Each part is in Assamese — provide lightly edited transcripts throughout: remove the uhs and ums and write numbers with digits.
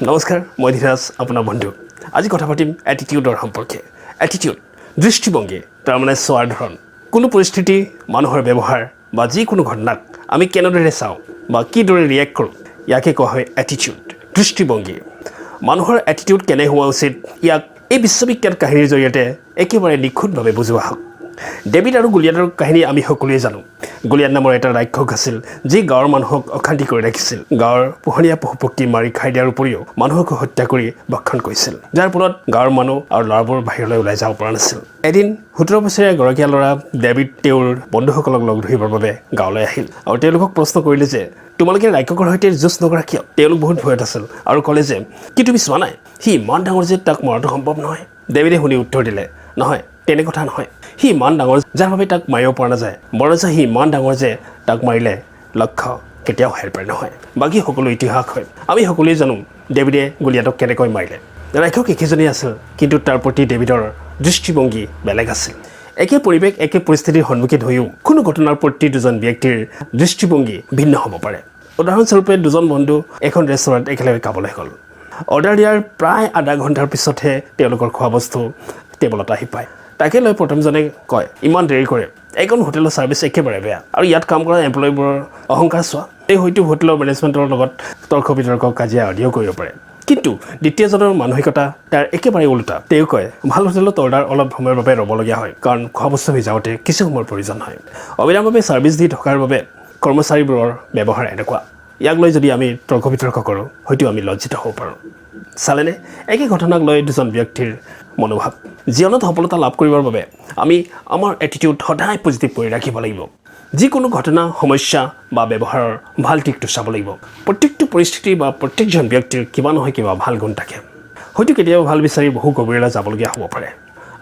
নমস্কাৰ, মই ধীৰাজ, আপোনাৰ বন্ধু। আজি কথা পাতিম এটিটিউডৰ সম্পৰ্কে। এটিটিউড, দৃষ্টিভংগী, তাৰমানে চোৱাৰ ধৰণ। কোনো পৰিস্থিতি, মানুহৰ ব্যৱহাৰ বা যিকোনো ঘটনাক আমি কেনেদৰে চাওঁ বা কিদৰে ৰিয়েক্ট কৰোঁ, ইয়াকে কোৱা হয় এটিটিউড, দৃষ্টিভংগী। মানুহৰ এটিটিউড কেনে হোৱা উচিত, ইয়াক এই বিশ্ববিখ্যাত কাহিনীৰ জৰিয়তে একেবাৰে নিখুঁতভাৱে বুজোৱা হওক। ডেভিড আৰু গুলিয়াতৰ কাহিনী আমি সকলোৱে জানো। গুলিয়াত নামৰ এটা ৰাক্ষস আছিল, যি গাঁৱৰ মানুহক অশান্তি কৰি ৰাখিছিল। গাঁৱৰ পোহনীয়া পশু পক্ষী মাৰি খাই দিয়াৰ উপৰিও মানুহকো হত্যা কৰি ভক্ষণ কৰিছিল, যাৰ ফলত গাঁৱৰ মানুহ আৰু ল'ৰাবোৰ বাহিৰলৈ ওলাই যাব পৰা নাছিল। এদিন 17 বছৰীয়া গৰখীয়া ল'ৰা ডেভিড তেওঁৰ বন্ধুসকলক লগ ধৰিবৰ বাবে গাঁৱলৈ আহিল আৰু তেওঁলোকক প্ৰশ্ন কৰিলে যে তোমালোকে ৰাক্ষসৰ সৈতে যুঁজ নকৰা কিয়? তেওঁলোক বহুত ভয়ত আছিল আৰু ক'লে যে কি তুমি চোৱা নাই, সি ইমান ডাঙৰ যে তাক মৰাটো সম্ভৱ নহয়। ডেভিডে শুনি উত্তৰ দিলে, নহয়, তেনে কথা নহয়। সি ইমান ডাঙৰ যাৰ বাবে তাক মাৰিব পৰা নাযায়, বৰঞ্চ সি ইমান ডাঙৰ যে তাক মাৰিলে লক্ষ্য কেতিয়াও হেৰ পাৰ নহয়। বাকী সকলো ইতিহাস হয়। আমি সকলোৱে জানো ডেভিডে গুলিয়াতক কেনেকৈ মাৰিলে। ৰাক্ষস একেজনেই আছিল, কিন্তু তাৰ প্ৰতি ডেভিডৰ দৃষ্টিভংগী বেলেগ আছিল। একে পৰিৱেশ, একে পৰিস্থিতিৰ সন্মুখীন হৈও কোনো ঘটনাৰ প্ৰতি দুজন ব্যক্তিৰ দৃষ্টিভংগী ভিন্ন হ'ব পাৰে। উদাহৰণস্বৰূপে, দুজন বন্ধু এখন ৰেষ্টুৰেণ্ট একেলগে খাবলৈ গ'ল। অৰ্ডাৰ দিয়াৰ প্ৰায় আধা ঘণ্টাৰ পিছতহে তেওঁলোকৰ খোৱা বস্তু টেবুলত আহি পায়। তাকে লৈ প্ৰথমজনে কয়, ইমান দেৰি কৰে, এইখন হোটেলৰ ছাৰ্ভিচ একেবাৰে বেয়া আৰু ইয়াত কাম কৰা এমপ্লয়ীবোৰৰ অহংকাৰ চোৱা। এই হয়তো হোটেলৰ মেনেজমেণ্টৰ লগত তৰ্ক বিতৰ্ক, কাজিয়া আদিও কৰিব পাৰে। কিন্তু দ্বিতীয়জনৰ মানসিকতা তাৰ একেবাৰে ওলোটা। তেওঁ কয়, ভাল হোটেলত অৰ্ডাৰ অলপ সময়ৰ বাবে ৰ'বলগীয়া হয়, কাৰণ খোৱা বস্তু হৈ যাওঁতে কিছু সময়ৰ প্ৰয়োজন হয়। অবিৰামভাৱে ছাৰ্ভিচ দি থকাৰ বাবে কৰ্মচাৰীবোৰৰ ব্যৱহাৰ এনেকুৱা। ইয়াক লৈ যদি আমি তৰ্ক বিতৰ্ক কৰোঁ, হয়তো আমি লজ্জিত হ'ব পাৰোঁ। চালেনে, একে ঘটনাক লৈ দুজন ব্যক্তিৰ মনোভাৱ। জীৱনত সফলতা লাভ কৰিবৰ বাবে আমি আমাৰ এটিটিউড সদায় পজিটিভ কৰি ৰাখিব লাগিব। যিকোনো ঘটনা, সমস্যা বা ব্যৱহাৰৰ ভাল দিশটো চাব লাগিব। প্ৰত্যেকটো পৰিস্থিতি বা প্ৰত্যেকজন ব্যক্তিৰ কিবা নহয় কিবা ভাল গুণ থাকে। হয়তো কেতিয়াবা ভাল বিচাৰি বহু গভীৰলৈ যাবলগীয়া হ'ব পাৰে।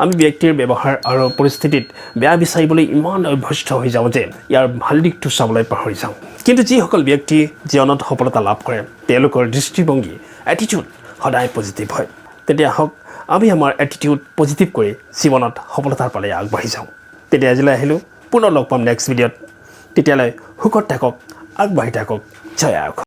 আমি ব্যক্তিৰ ব্যৱহাৰ আৰু পৰিস্থিতিত বেয়া বিচাৰিবলৈ ইমান অভ্যস্ত হৈ যাওঁ যে ইয়াৰ ভাল দিশটো চাবলৈ পাহৰি যাওঁ। কিন্তু যিসকল ব্যক্তি জীৱনত সফলতা লাভ কৰে, তেওঁলোকৰ দৃষ্টিভংগী, এটিটিউড সদায় পজিটিভ হয়। তেতিয়া আহক, আমি আমাৰ এটিটিউড পজিটিভ কৰি জীৱনত সফলতাৰ ফালে আগবাঢ়ি যাওঁ। তেতিয়া আজিলৈ আহিলোঁ। পুনৰ লগ পাম নেক্সট ভিডিঅ'ত। তেতিয়ালৈ সুখত থাকক, আগবাঢ়ি থাকক। জয় আই অসম।